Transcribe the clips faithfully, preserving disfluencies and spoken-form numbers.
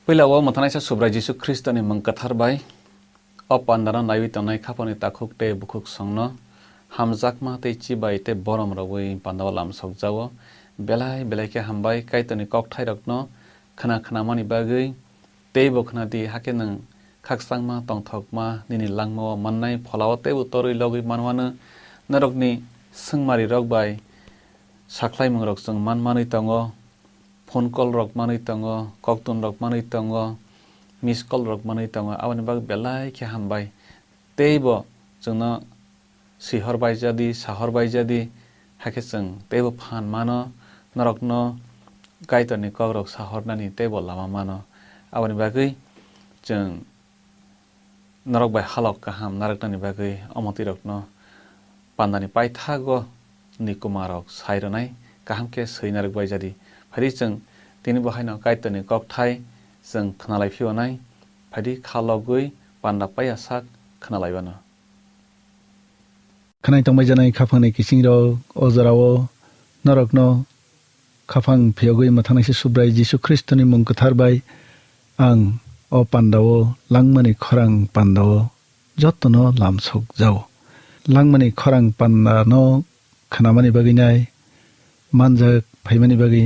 Puila o mwthanaisa Subrai Jisu Khristoni mung kwthar bai o pandano naiwi tongnai khapangni takhuk tei bukhuk songno hamjakma tei chibai tei borom rwui pandao lamsokjao. Belai belai khe hambai Kaitorni kokthairokno khna khnamani bagwi. Teibo khna di, hakhe nwng khakchangma tongthokma nini langmao mannai pholao teibo torwi logwi manwano. Norokni swngmarirok bai sakhlaimungrok chwng man manwi tongo, phone call rok manwi tongo, koktun rok manwi tongo, miss call rok manwi tongo, aboni bagwi belai khe hambai. Teibo chwngno swihor baijadi, sahor baijadi, hakhe chwng teibo phan mano, norokno Kaitorni kokrok sahornani teibo lama mano. Aboni bagwi chwng norok bai halok kaham narwknani bagwi omo twi rokno pandani paithago ni kumarok sai rwnai kaham khe swi narwk bai jadi. Phai di chwng tini bo haino Kaitorni kokthai chwng khna lai phio nai. Phai di kha logwi panda paiya sak khna lai bano. Khwnai tongbai janai khaphangni kisingrok, o jorao norokno khaphang phiyogwi mwthangnaisi Subrai Jisu Khristoni mung kwthar bai ang o pandao langmani khorang pandao jotono lamsok jao. Langmani khorang pandano khnamani bagwi nai manjak phaimani bagwi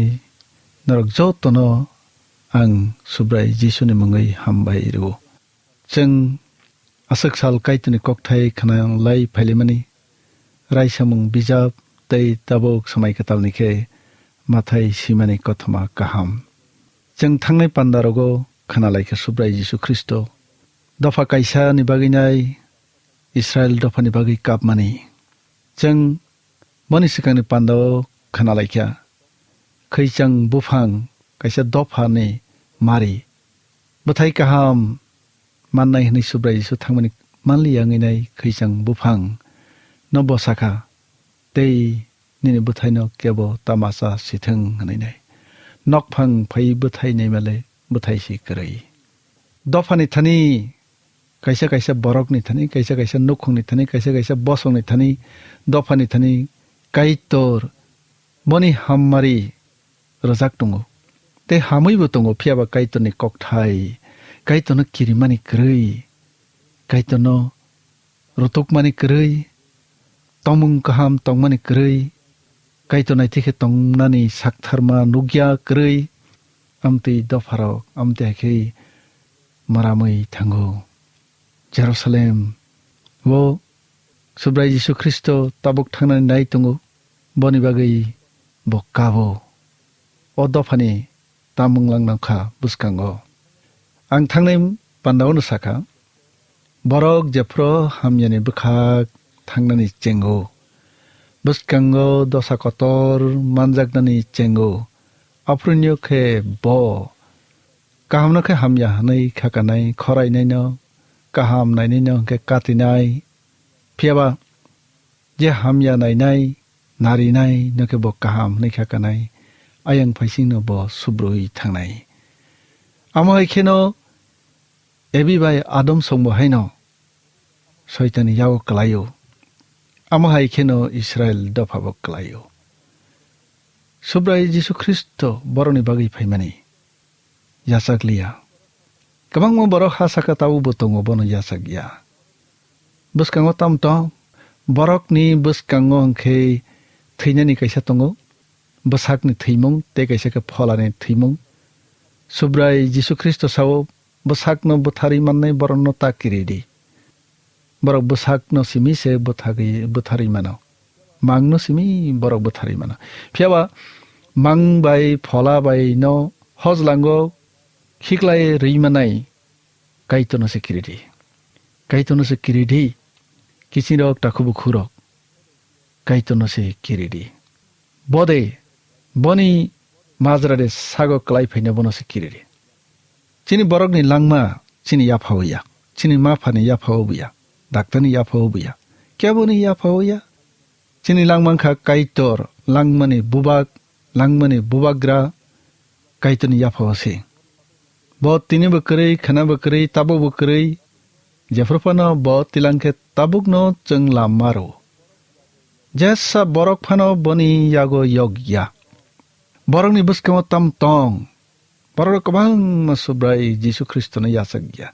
norok jotono ang Subrai Jisuni mungwi hambai rwo. Chwng aswk sal Kaitorni kokthai khna lai phailaimani, raisamung bijap tei tabuk Swmai Kwtalni khe mathai swimani kothoma kaham. Chwng thangnai pandarogo khna lai kha Subrai Jisu Khristo dopha kaisani bagwi nai Israil dophani bagwi kapmani. Chwng boni swkangni pandao khna lai kha, khwichang buphang kaisa dophani mari. Bwthai kaham mannai hwnwi Subrai Jisu thangmani manliya wngwi nai khwichang buphang no bwsa kha, tei nini bwthaino kebo tamacha sithwng hwnwi nai. Nokphang phai bwthai naimale bwthai se kwrwi. Dophani thani kaisa kaisa borokni thani, kaisa kaisa nukhungni thani, kaisa kaisa bosongni thani, dophani thani Kaitor boni hammari rwjak tongo. Tei hamwibo tongo, phiya ba Kaitorni kokthai, Kaitorno kirimani kwrwi, Kaitorno rutukmani kwrwi, tongmung kaham tongmani kwrwi, Kaitor naithok khe tongnani saktharma nukya kwrwi, amtwi dopharok amtwi hai khe mramwi thango. Jerusalem o Subrai Jisu Khristo tabuk thangnani nai tongo, boni bagwi bo kabo. O dophani tamung lang nangkha bwskango. Ang thangnai pandaono sakha, borok jephru hamyani bwkhak thangnani chengo, bwskango dosa kotor manjaknani chengo, aphuruni khe bo kahamno khe hamya hwnwi khakanai, khorainaino kaham nainaino hwnkhe katinai. Phiya ba je hamya nainai, narinai no khe bo kaham hwnwi khakanai, ayang phaisingno bo subrui thangnai. Amo hai kheno Ebi bai Adam songbo haino Soitanni yago kwlaio, amo hai kheno Israil dophabo kwlaio. Subrai Jisu Khristo borokni bagwi phaimani yachak liya. Kwbangma borok ha saka tabukbo tongo, bono yachak ya. Bwskango tamo tong? Borokni bwskango hwnkhe thwinani kaisa tongo, bwsakni thwimung tei kaisa khe pholani thwimung. Subrai Jisu Khristo sao, bwsakno bwtharwi mannai borokno ta kiri di. Borok bwsakno simi se bwthagwi, bwtharwi mano. Mangno simi borok bwtharwi mano. Phiya ba mang bai phola bai no hojlango khiklai rwi manai Kaitorno se kiri di. Kaitorno se kiri di. Kiching rok, takhuk bukhuk rok. Kaitorno se kiri di. Bode, boni majra de sago kwlai phaina bono se kiri di. Chini borokni langma chini yaphao ya. Chini ma phani yaphao buya. Daktarni yaphao buya. Keboni yaphao ya. Chini langma wngkha Kaitor, langmani bubak, langmani bubagra Kaitorni yaphao se. Bo tinibo kwrwi, khnabo kwrwi, tabukbo kwrwi, jephru phano bo tilang khe tabukno chwng lam maro. Jesa borok phano boni yago yog ya. Borokni bwskango tam tong. Borok kwbangma Subrai Jisu Khristono yachak ya.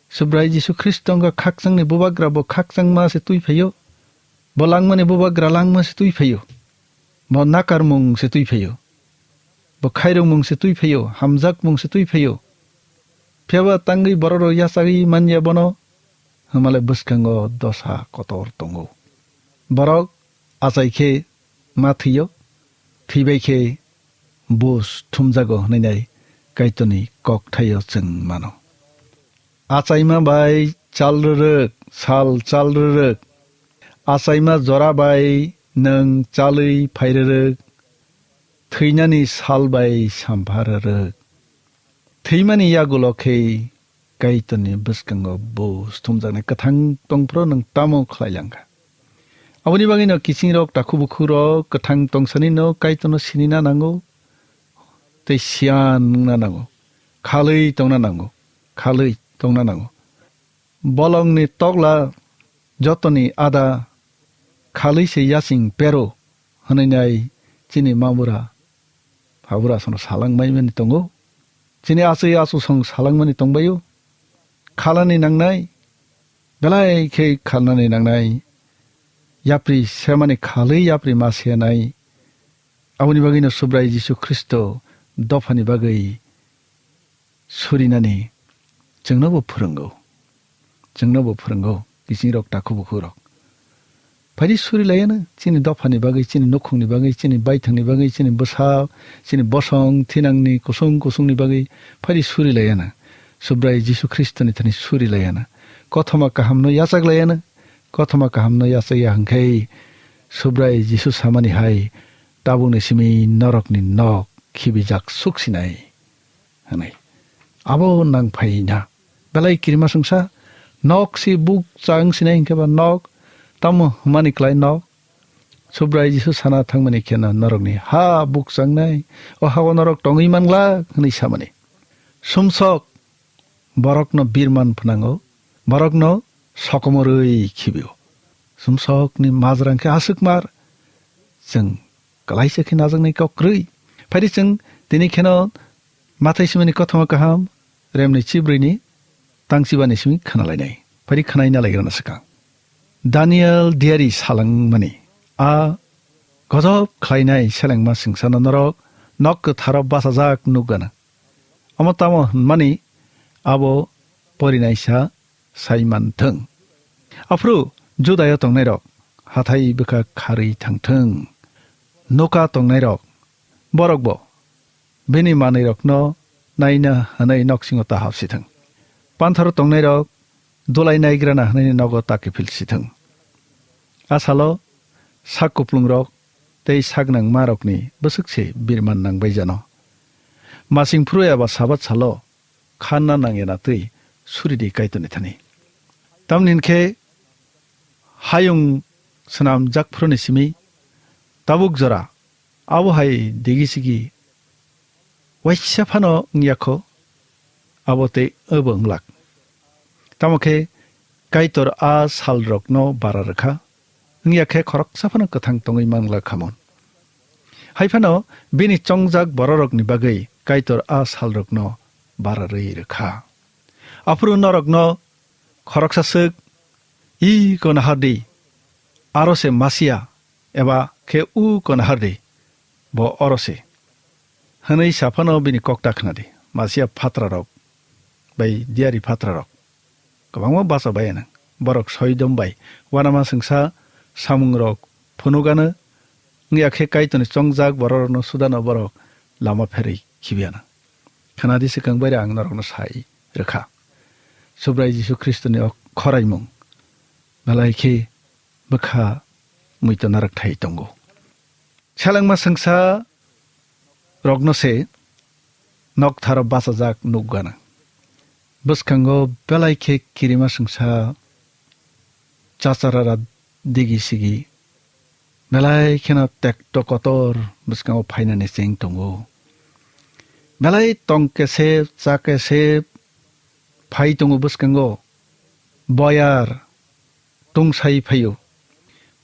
Subrai Jisu Khristo wngkha khakchangni bubagra, bo khakchangma se twi phaio. Bo langmani bubagra langma se twi phaio. Bo nakarmung se twi phaio. Bo khairokmung se twi phaio, hamjakmung se twi phaio. Phiya ba tangwi bororok yachagwi manya bono, hwnmale bwskango dosa kotor tongo. Borok achai khe ma thwio, thwibai khe bus thumjago hwnwi nai Kaitorni kokthaio chwng mano. Achaima bai chal rwrwk, sal chal rwrwk. Achaima jora bai nwng chalwi phai rwrwk. Thwinani sal bai sampha rwrwk. Thwimani yagulo khe Kaitorni bwskango bus thumjaknai kwthang tongphuru nwng tamo khlai langkha? Aboni bagwino kisingrok, takhu bukhukrok kwthang tongsanino Kaitorno sinina nango, tei siyan wngna nango, khalwi tongna nango, khalwi tongna nango. Bolongni tokla jotoni ada khalwi se yaching pero hwnwi nai chini mabura phabura sono salangmani tongo. Chini achai achusong salangmani tongbaio. Khalani nangnai, belai khe khalnani nangnai. Yapri semani khalwi yapri ma senai. Aboni bagwino Subrai Jisu Khristo dophani bagwi surinani chwngnobo phwrwngo. Chwngnobo phwrwngo, kisingrok, takhu bukhukrok. Phaidi suri laiyano, chini dophani bagwi, chini nukhungni bagwi, chini baithangni bagwi, chini bwsa, chini bosong, thinangni kusung kusungni bagwi phaidi suri laiyano. Subrai Jisu Khristoni thani suri laiyano. Kothoma kahamno yachak laiyano. Kothoma kahamno yachak ya hwnkhe Subrai Jisu samani hai, tabukni simi norokni nok khibijak suksinai. Hwnwi. Abo nang phai na. Belai kirima sungsa, nok si buk chang sinai hinkhe ba nok, tamo hwnmani klai nok. Subrai Jisu sana thangmani kheno norokni ha buk changnai, o ha-o norok tongwi manglak hwnwi samani. Sumsok borokno birman phnango, borokno sokomorwi khibio. Sumsokni majra hinkhe aswk mar, chwng klaisa khe najaknai kok kwrwi. Phaidi chwng tini kheno Mathai simani kothoma kaham, remni chibrwini tangchibani simi khnalainai. Phaidi khnaina laigrana swkang. Daniel diari salangmani a gojop khlainai selengma singsa norok nok kwtharo bachajak nukgana. Omo tamo hwnmani abo porinaisa sai manthwng. Aphuru Judaio tongnairok hathai bwkha kharwi thangthwng. Noka tongnairok borokbo bini manwirokno naina hwnwi noksingo ta hapsithwng. Panthoro tongnairok dulai naigrana hwnwi nogo ta kiphilsithwng. A salo sak kuplungrok tei sak nangmarokni bwswk se birman nangbai jano. Masing phuru eba Sabat salo khanna nangya na twi suridi Kaitorni thani. Tamni hinkhe hayung swnamjak phuruni simi tabuk jora abo hai digi sigi waisa phano wngya kho, abo tei obo wnglak. Tamo khe Kaitor a salrokno bara rwkha, wngya khe khoroksa phano kwthang tongwi manglak khamon. Hai phano bini chongjak bororokni bagwi Kaitor a salrokno bara rwi rwkha. Aphuru norokno khoroksa swk, "I konahar di, aro se Masia, eba khe u konahar di, bo oro se," hwnwi sa phano bini kok ta khna di. Masia phatrarok bai diari phatrarok kwbangma bacha bai anang. Borok soidom bai uanama sengsa samungrok phunukgano, wngya khe Kaitorni chongjak bororokno sudano borok lama pherwi khibiana. Khna di, swkang bai ang norokno sai rwkha. Subrai Jisu Khristoni o khoraimung belai khe bwkha muitu narwk thai tongo. Selengma sengsa rokno se noktharo bachajak nukgana. Bwskango belai khe kirima sengsa chacharara digi sigi belai kheno tekto kotor bwskango phainani cheng tongo. Belai tong kesep, cha kesep phai tongo bwskango. Boyar tungsai phaio.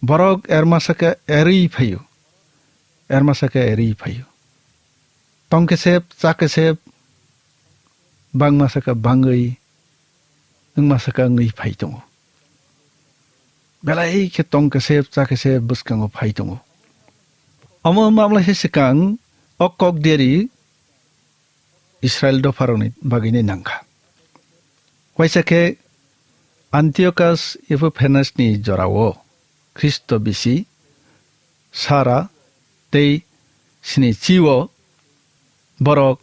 Borok ermasa khe erwi phaio. Ermasa khe erwi phaio. Tong kesep, cha kesep, bangma saka bangwi, wngma saka wngwi phai tongo. Belai khe tong kesep, cha kesep bwskango phai tongo. Omo mamlaisa swkang o kok deri Israel dopharokni bagwini nangkha. Waisa khe Antiochus Epiphanes ni jorao Khristo bisi Sara tei sini chio borok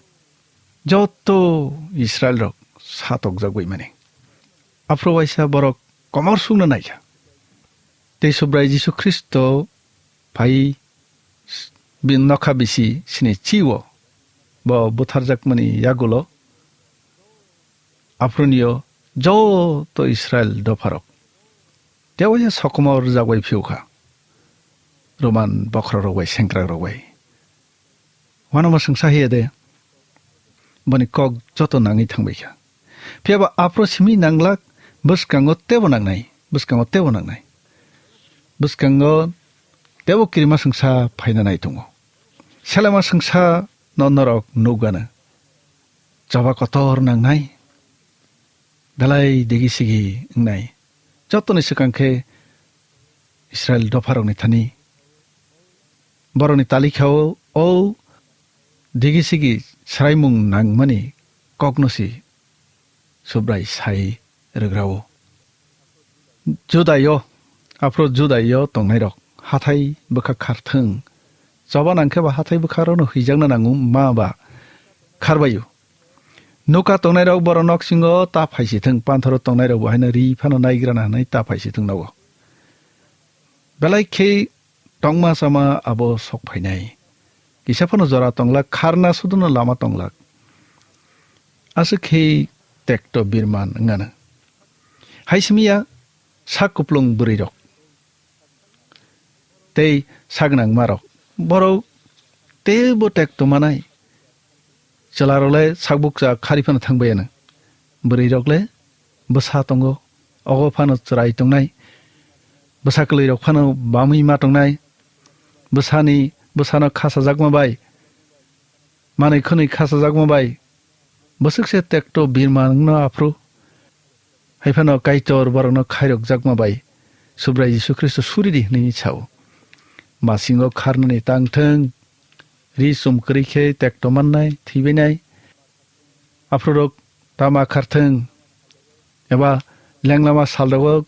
joto Israel rok satokjagwi mani. Aphuru waisa borok komor sukna naikha. Tei Subrai Jisu Khristo phai bin nokha bisi sini chio bo butharjakmani yagulo aphurunio joto Israel dopharok tei waisa sokomor rwjagwi phiyokha. Roman bokhorok rok bai sengkrak rok bai. Wanama swngsa hiya de, boni kok joto nangwi thangbaikha. Phiyaba aphuru simi nanglak, bwskango tebo nangnai, bwskango tebo nangnai. Bwskango tebo kirima swngsa phaina nai tongo. Selema swngsa no norok nukgana. Choba kotor nangnai. Belai digi sigi wngnai. Jotoni swkang khe Israel dopharokni thani borokni talikha-o o digi sigi swraimung nangmani kokno si Subrai sai rwgrao. Judaio, aphuru Judaio tongnairok hathai bwkha kharthwng. Choba nangkhe ba hathai bwkharokno hwijakna nango ma ba kharbaio. Nuka tongnairok borok noksingo ta phaisithwng, panthoro tongnairok bo haino ri phano naigrana hwnwi ta phaisithwng nogo. Belai khe tongma chama abo sok phainai. Kisa phano jora tongla kharna suduno lama tonglak. Aswk khe tekto birman wngano. Hai simi ya sak kuplung bwrwirok tei sak nangmarok, borok teibo tekto manai. Chwlarok le sak bukcha khari phano thang baiya nang. Bwrwirok le bwsa tongo, ogo phano chwrai tongnai. Bwsa kwlwirok phano bamwi ma tongnai. Bwsani, bwsano khasajakma bai, manwi khwnwi khasajakma bai, bwswk se tekto birma wngno aphuru. Hai phano Kaitor borokno khairokjakma bai Subrai Jisu Khristo suridi hwnwi sao. Masingo kharnani tang thwng, ri chum kwrwi khe tekto mannai, thwibainai. Aphururok tama kharthwng, eba lenglama salrogo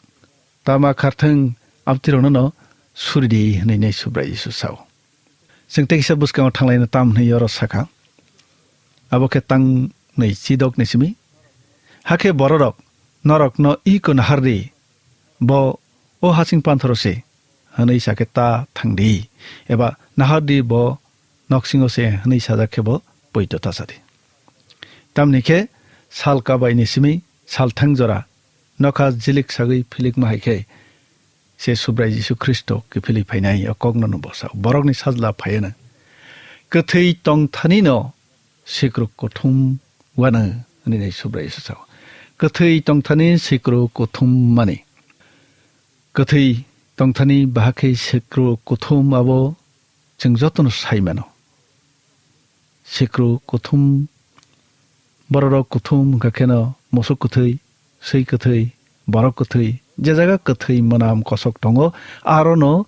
tama kharthwng, amtwirokno no suridi hwnwi nai Subrai Jisu sao. Chwng tei kisa bwskango thanglaina tam hwnwi oro sakha. Abo khe tangnwi chidokni simi. Hakhe bororok norokno iko nahardi, bo o hasing panthoro se hwnwi sakhe ta thangdi, eba nahardi bo noksingo se hwnwi sajak khe bo poito ta sadi. Tamni khe sal kabaini simi sal thang jora nokha jilik sagwi philikma hai khe se Subrai Jisu Khristo kiphilwi phainai o kokno no bwsao. Borokni sajla phaiano. Kwthwi tongthani no sikruk kuthum wano hwnwi nai Subrai Jisu sao. Kwthwi tongthani sikruk kuthum mani. Kwthwi tongthani bahakhe sikruk kuthum abo chwng jotono sai mano. Sikru kuthum, bororok kuthum wngkha kheno musuk kwthwi, swi kwthwi, borok kwthwi, je jaga kwthwi mwnam kosok tongo, arono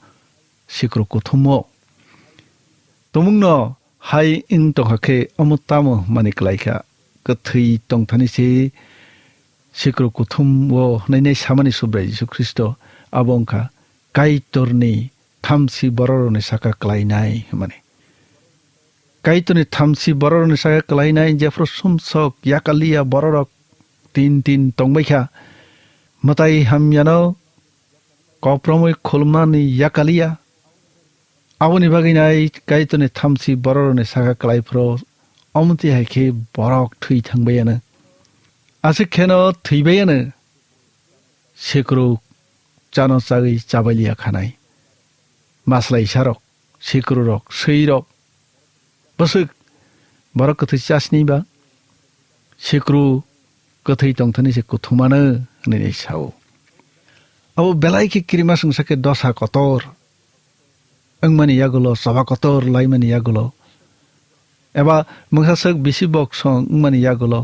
sikru kuthumo. Tumungno hai wng tongkha khe omo tamo hwnmani klaikha, kwthwi tongthani se sikru kuthum o hwnwi nai samani Subrai Jisu Khristo, abo wngkha Kaitorni thamchi bororokni saka klainai hwnmani. Kaitorni thamchi bororokni saka klainai, jephru sumsok yakaliya bororok tin tin tongbaikha, mwtai hamyano kopromwi khulumnani yakaliya. Aboni bagwi nai Kaitorni thamchi bororokni saka klaiphuru omtwi hai khe borok thwi thangbaiano. Aswk kheno thwibaiano. Sikruk chano chagwi chabailiya khanai. Maslaisarok, sikrurok, swirok, bwswk borok kwthwi chasni ba sikru kwthwi tongthani se kuthumano hwnwi sao. Abo belai khe kirimasingsa khe dosa kotor wngmani yagulo, choba kotor laimani yagulo eba mungsaswk bisi bok song wngmani yagulo,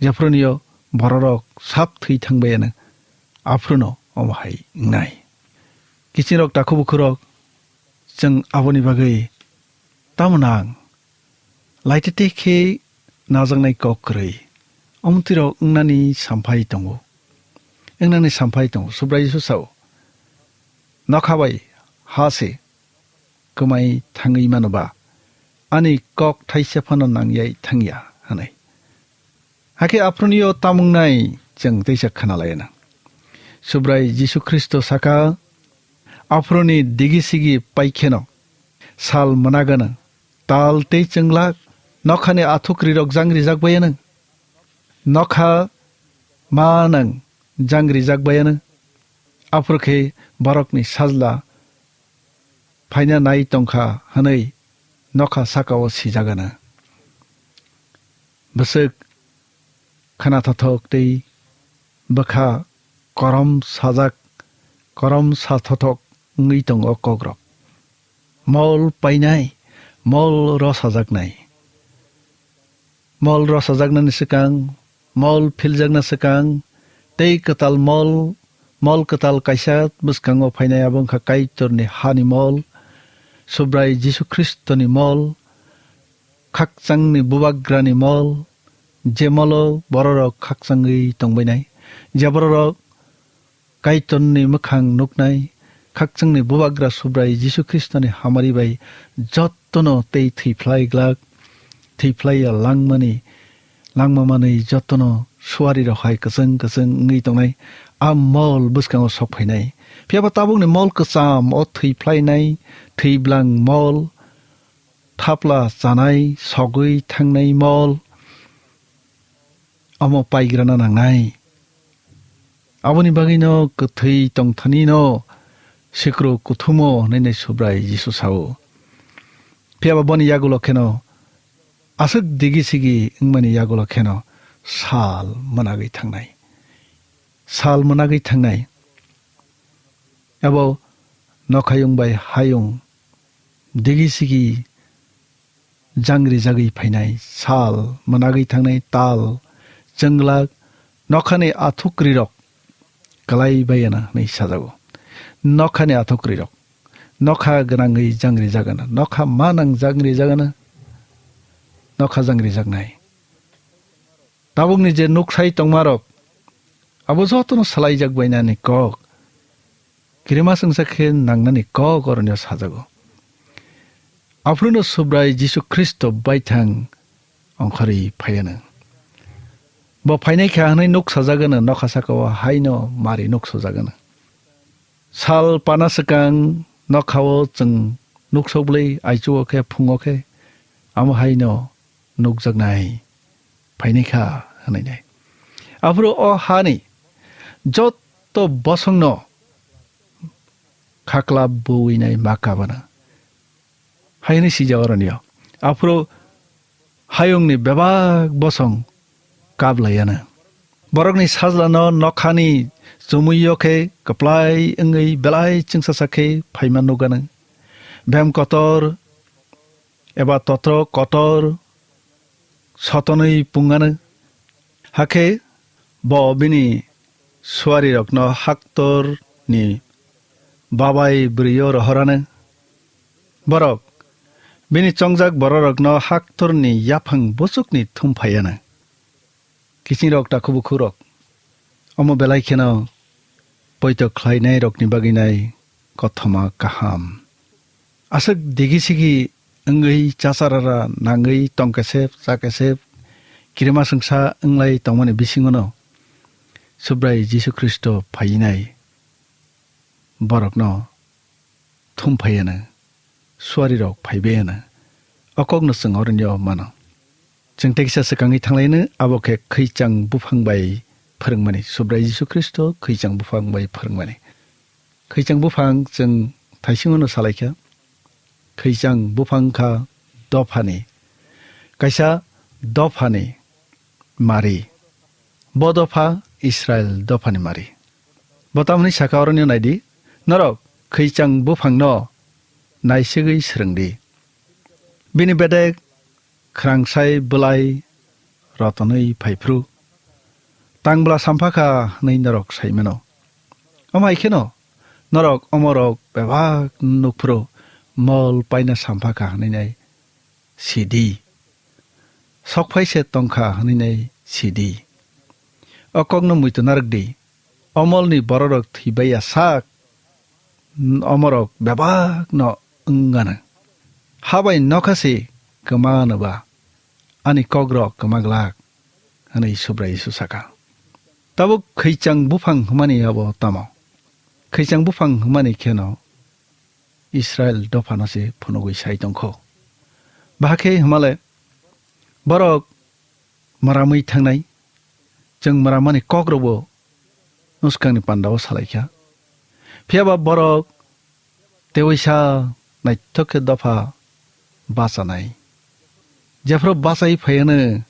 jephruno bororok sap thwi thangbaiyano, aphruno omo hai wngnai. Kiching rok, takhuk bukhuk rok, chwng aboni bagwi tamo nang? Laitete khe najaknai kok kwrwi. Omo twi rok wngnani samphai tongo. Wngnani samphai tongo. Subrai Jisu sao, "Nokha bai ha se kwmai thangwi mano ba, ani kok thaisa phano nangyai thangya," hwnwi. Hakhe aphruno tamo wngnai chwng teisa khwnalaina. Subrai Jisu Khristo saka, "Aphuruni digi sigi paikheno sal mwnagano, tal tei chwnglak, nokhani athukrirok jangrijak baiyanw, nokha manang jangrijak baiyanw, aphuru khe borokni sajla phaina nai tongkha," hwnwi nokha sakao sijagano. Bwswk khwnathothok tei bwkha korom sajak, korom sathothok wngwi tongo kokrok. Mol painai, mol rosajaknai. Mol rosajaknani swkang, mol philjakna swkang, tei kwtal mol, mol kwtal kaisa bwskango phainai, abo wngkha Kaitorni hani mol, Subrai Jisu Khristoni mol, khakchangni bubagrani mol, je molo bororok khakchangwi tongbainai, je bororok Kaitorni mwkhang nuknai, khakchangni bubagra Subrai Jisu Khristoni hamari bai jottono tei thwiphlai glak, thwiphlai ya langmani, langma manwi jottono suari rok hai kwchwng kwchwng wngwi tongnai, a mol bwskango sok phainai. Phiya ba tabukni mol kwcham o thwiphlainai, thwiblang mol, thapla chanai, sogwi thangnai mol, omo paigrana nangnai. Aboni bagwino kwthwi tongthanino sikru kuthumo hwnwi nai Subrai Jisu sao. Phiya ba boni yagulo kheno aswk digi sigi wngmani yagulo kheno sal mwnagwi thangnai. Sal mwnagwi thangnai. Abo nokhayung bai hayung digi sigi jangri jagwi phainai, sal mwnagwi thangnai, tal chwnglak nokhani athukrirok kwlai baiya na hwnwi sajago. Nokhani athukrirok nokha gwnangwi jangri jagana, nokha manang jangri jagana, nokha jangri jagnai. Tabukni je nuksai tongmarok, abo jotono salaijak bainani kok, kirima swngsa khe nangnani kok oroni sajago. Aphuru no Subrai Jisu Khristo baithang ongkhorwi phaiyanw. Bo phainai kha hwnwi nuksajagano, nokha sakao haino mari nuksajagano. Sal pana swkang nokhao chwng nuksok bwlwi aichugo khe phungo khe amo haino nukjaknai phainai kha hwnwi nai. Aphuru o hani jotto bosongno khaklap buwinai ma kabana. Haini sija oronio. Aphuru hayungni bebak bosong kablaiyanw. Borokni sajlano nokhani chumuio khe kwplai wngwi belai chwngsacha khe phaima nukganw. Bem kotor eba totro kotor sotonwi punganw. Hakhe bo bini suarirokno haktorni babai bwrwio rohoranw. Borok bini chongjak bororokno haktorni yaphang buchukni thumphaiyanw. Kichingrok, takhuk bukhukrok, omo belai kheno poito khlainairokni bagwi nai kothoma kaham. Aswk digi sigi wngwi chacharara nangwi tongkesep chakesep kirima swngsa wnglai tongmani bisingono Subrai Jisu Khristo phainai borokno thumphaiyanw, suarirok phaibaiyano. O kokno chwng oroni o mano. Chwng teisa swkangwi thanglaino, abo khe khwichang buphang bai phwrwngmani, Subrai Jisu Khristo khwichang buphang bai phwrwngmani. Khwichang buphang chwng thaisingono salaikha. Khwichang buphang kha dophani, kaisa dophani mari. Bo dopha Israil dophani mari. Bo tamni saka oroni naidi, norok khwichang buphangno naisegwi swrwngdi. Bini bedek khwrangsai bwlai rotonwi phaiphru, tangbwla sampha kha hwnwi norok sai mano. Omo hai kheno norok omorok bebak nukphuru mol paina sampha kha hwnwi nai sidi. Sok phai se tong kha hwnwi nai sidi. O kokno muitu narwk di. Omolni bororok thwi bai ya sak, omorok bebak no wng gana. Ha bai nokha se kwma no ba, ani kok rok kwma glak, hwnwi Subrai Jisu saka. Tabuk khwichang buphang hwnmani abo tamo? Khwichang buphang hwnmani kheno Israel dophano se phunugwi sai tongkho. Bahakhe hwnmale borok mwramwi thangnai, chwng mwramani kokrokbo nuskangni pandao salaikha. Phiyaba borok tewaisa naithok khe dopha bachanai. Jephru bachai phaiyanw,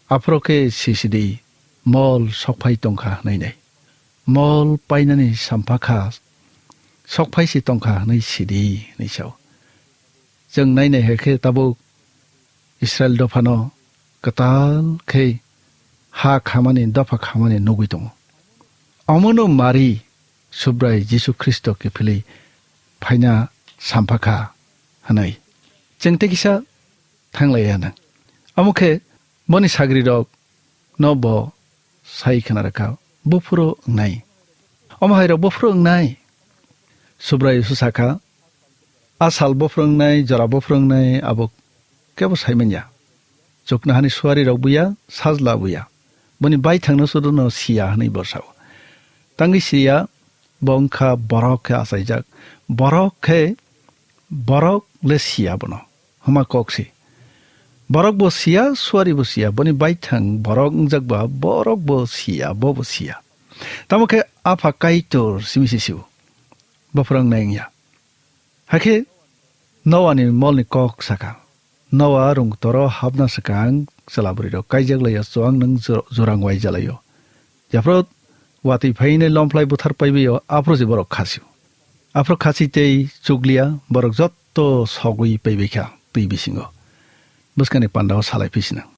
aphuru khe sisidi mol sokphai tongkha hwnwi nai. Mol painani sampha kha, sokphai si tongkha hwnwi sidi hwnwi sao. Chwng nainai hai khe tabuk Israel dophano kwtal khe ha khamani, dopha khamani nugwi tongo. Omono Mari Subrai Jisu Khristo kiphilwi phaina sampha kha hwnwi chwng tei kisa thanglai ya nang. Omo khe boni sagrirok no bo sai khna rwkha, buphuru wngnai. Omo hai rok buphuru wngnai. Subrai Jisu sakha, a sal buphuru wngnai, jora buphuru wngnai, abo kebo sai manya. Chuknohani suari rok buya, sajla buya. Boni baithangno sudu no siya hwnwi bo sao. Tangwi siya, bo wngkha borok khe achaijak. Borok khe, borok le siya bono. Hwma kok se. Borok bo siya, suari bo siya. Boni baithang borok wngjak ba, borok bo siya, bo bo siya. Tamo khe Apha Kaitor simi se sio. Bo phwrwng nai wngya. Hakhe Noani molni kok sakha. Noa rung toro hapna swkang chwla bwrwi rok kaijak lai ya, chuang nwng jor-, jorang waija lai o. Jephru watwi phainai lomphwlai buthar paibai o, aphuru se borok khasio. Aphuru khasi tei chukliya, borok jotto sogwi paibai kha twi bisingo. Bwskangni pandao salai phi sinang.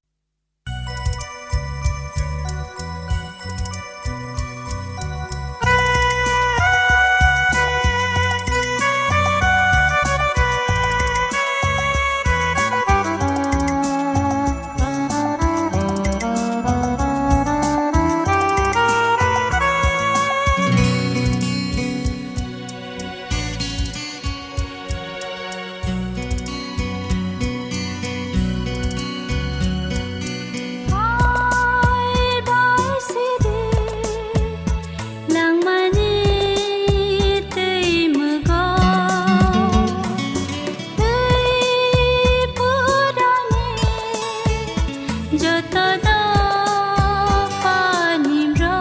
Joto dopha ni bwrwi,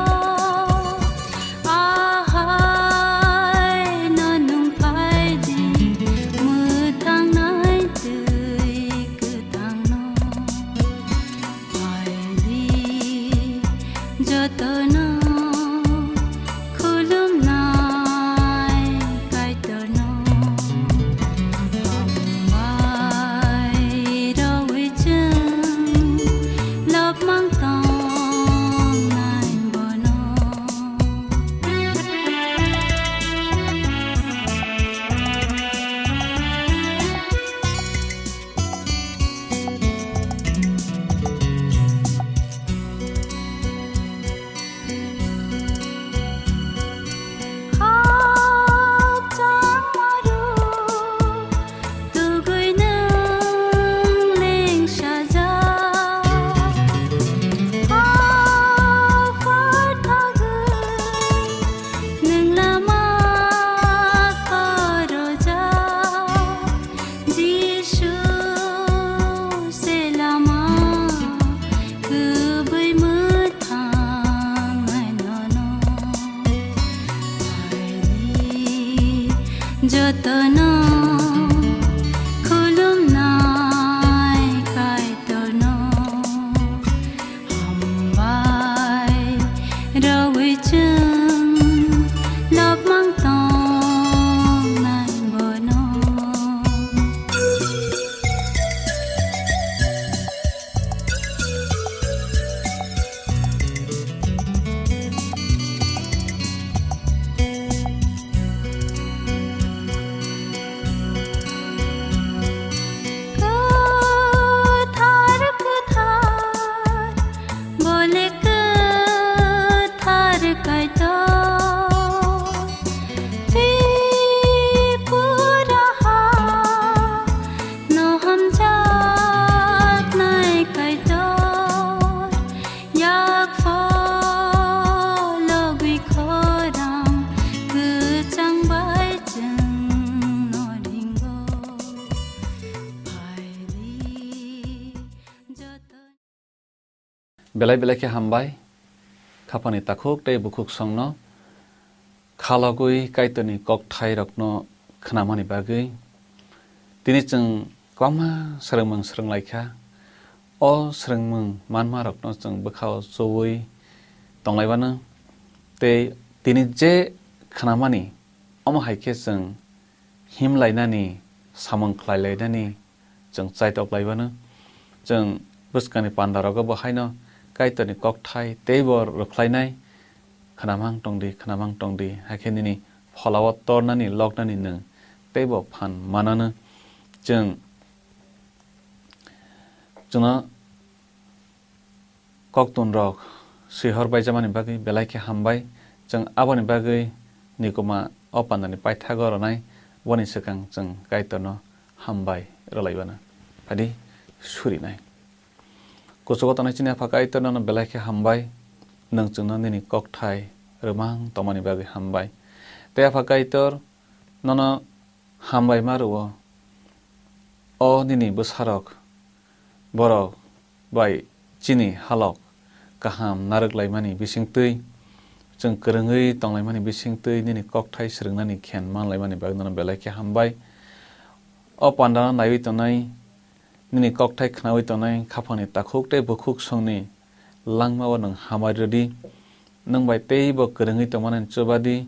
ahai no nung phai di, mwthang nai twi kwthang no. Phai di, joto no khulumnai Kaitor no. Hambai rwui chwng lobmang tongnai bono. Jisu se lama, kwbwi mwthang nai nono. Phaidi, jotono khulumnai Kaitorno. Hambai rwui chwng lobmang tongnai bono. Bole kwthar Kaitor, Tripura ha no hamjaknai Kaitor, yak phologwi khorang kwchang bai chwng no ringo. Phaidi joto. Belai belai khe hambai, khaphani takhuk tei bukhuk songno khalogwi Kaitorni kokthairokno khnamani bagwi. Tini chwng kwbangma swrwngmung swrwnglaikha. O swrwngmung manmarokno chwng bwkhao chuwi tonglaibano. Tei tini je khnamani, omo hai khe chwng himlainani, samung khlailainani chwng chaitok laibano. Chwng bwskangni pandarogo bo haino Kaitorni kokthai teibo rwkhlainai, khnamang tongdi, khnamang tongdi, hakhe nini pholao tornani, loknani nwng teibo phan manano. Chwng, chwngno koktun rok swihor baijamani bagwi belai khe hambai. Chwng aboni bagwi nikoma o pandani paithago rwnai, boni swkang chwng Kaitorno hambai rwlaibano. Phadi surinai. Kuchugo tongnai chini Apha Kaitor, nono belai khe hambai, nwng chwngno nini kokthai rwmang tongmani bagwi hambai. Tei Apha Kaitor, nono hambai ma rwo. O nini bwsarok, borok bai chini halok kaham narwk laimani bisingtwi, chwng kwrwngwi tonglaimani bisingtwi nini kokthai swrwngnani khen manlaimani bagwi nono belai khe hambai. O pandano naiwi tongnai, nini kokthai khnawi tongnai khaphangni takhuk tei bukhuk songni langmao nwng hamari rwdi. Nwng bai teibo kwrwngwi tongmani chubadi.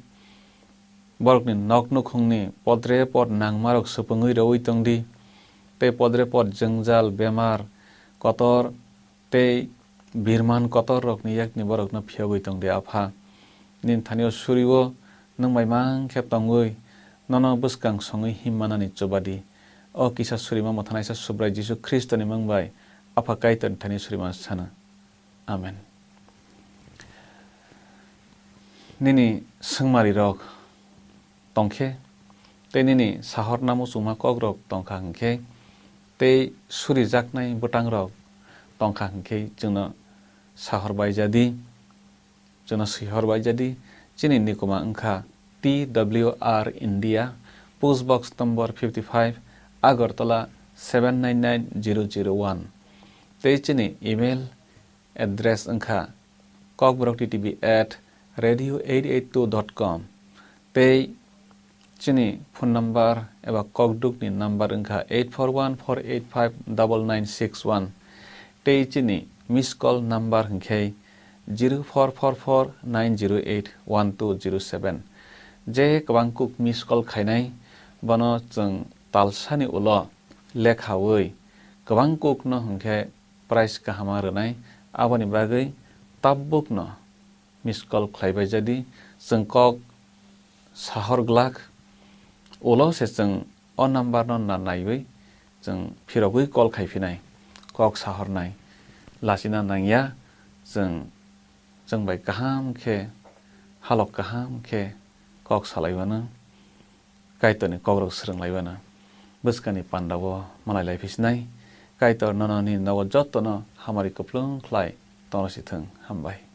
Borokni nok nukhungni podre pod nangmarok supungwi rwui tongdi, tei podre pod jwngjal, bemar, kotor tei birman kotorrokni yakni borokno phiyogwi tongdi, Apha. Nini thani-o suri-o nwng bai mang khe tongwi, nono bwskang songwi him manani chubadi. O kisa surima Mwthanaisa Subrai Jisu Khristoni mung bai Apha Kaitorni thani surima sano. Amen. Nini swngmari rok tongkhe, tei nini sahorna muchungma kok rok tongkha hinkhe, tei surijaknai bwtang rok tongkha hinkhe, chwngno sahor baijadi, chwngno swihor baijadi. Chini nikoma wngkha T W R India, post box number fifty five, Agartala seven nine nine zero zero one. Tei chini email address wngkha kokborok T T V at radio eight eight two dot com. Tei chini phone number eba kokdukni number wngkha eight four one four eight five double nine six one. Tei chini miss call number hwnkhe zero four four four nine zero eight one two zero seven. Je kwbang kuk miss call khainai, bono chwng talsani ulo lekhawi kwbang kukno hwnkhe prize kahama rwnai. Aboni bagwi tabukno miss call khlaibai jadi, chwng kok sahor glak. Ulo se chwng o number no na naiwi chwng phirogwi call khai phinai, kok sahornai. Lachina nangya, chwng, chwng bai kaham khe, halok kaham khe kok salai mano. Kaitorni kokrok swrwng lai mano. Bwskangni pandao malai lai phi sinai. Kaitor nono nini nogo jotono hamari kwplwng khlai tongro si thung. Hambai.